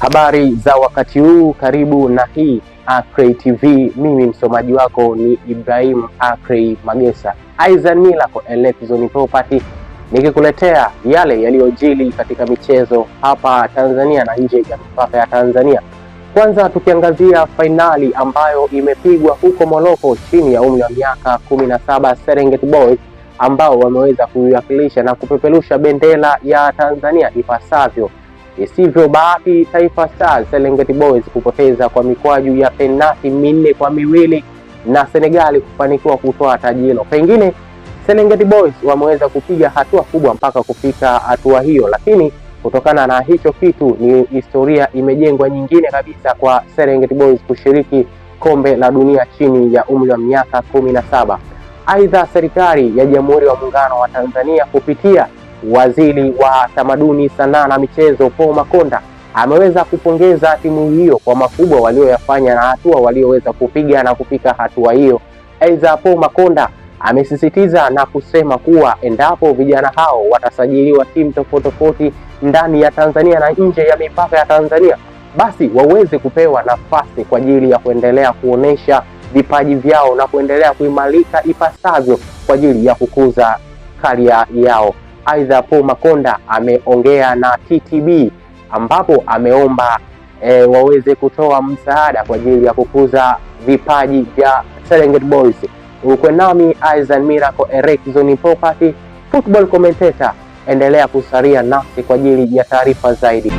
Habari za wakati huu, karibu na hii Acray TV. Mimi msomaji wako ni Ibrahim Acray Magesa, Isaac Miracle Elexon Property, nikikuletea yale yaliyojili katika michezo hapa Tanzania na nje ya mipaka ya Tanzania. Kwanza tukiangazia fainali ambayo imepigwa huko Morocco chini ya umri wa miaka 17, Serengeti Boys ambao wameweza kuiwakilisha na kupeperusha bendera ya Tanzania ipasavyo. Isivyo bahati Taifa Stars Serengeti Boys kupoteza kwa mikwaju ya penati 4-2 na Senegali kufanikiwa kutoa taji hilo. Pengine Serengeti Boys wameweza kupiga hatua kubwa mpaka kufika hatua hiyo, lakini kutokana na hicho kitu ni historia imejengwa nyingine kabisa kwa Serengeti Boys kushiriki kombe la dunia chini ya umri wa miaka 17. Aidha, serikali ya Jamhuri ya Muungano wa Tanzania kupitia Waziri wa Tamaduni, Sanaa na Michezo Paul Makonda ameweza kupongeza timu hiyo kwa makubwa walioyafanya na hatua walioweza kupiga na kufika hatua hiyo. Aidha, Paul Makonda amesisitiza na kusema kuwa endapo vijana hao watasajiliwa timu tofauti tofauti ndani ya Tanzania na nje ya mipaka ya Tanzania, basi waweze kupewa nafasi kwa ajili ya kuendelea kuonesha vipaji vyao na kuendelea kuimarika ipasavyo kwa ajili ya kukuza karia yao. Aidha, Paul Makonda ameongea na TTB ambapo ameomba waweze kutoa msaada kwa ajili ya kukuza vipaji vya Serengeti Boys. Ukwe nami Isaac Miracle Erexon Property, football commentator. Endelea kusalia nasi kwa ajili ya taarifa zaidi.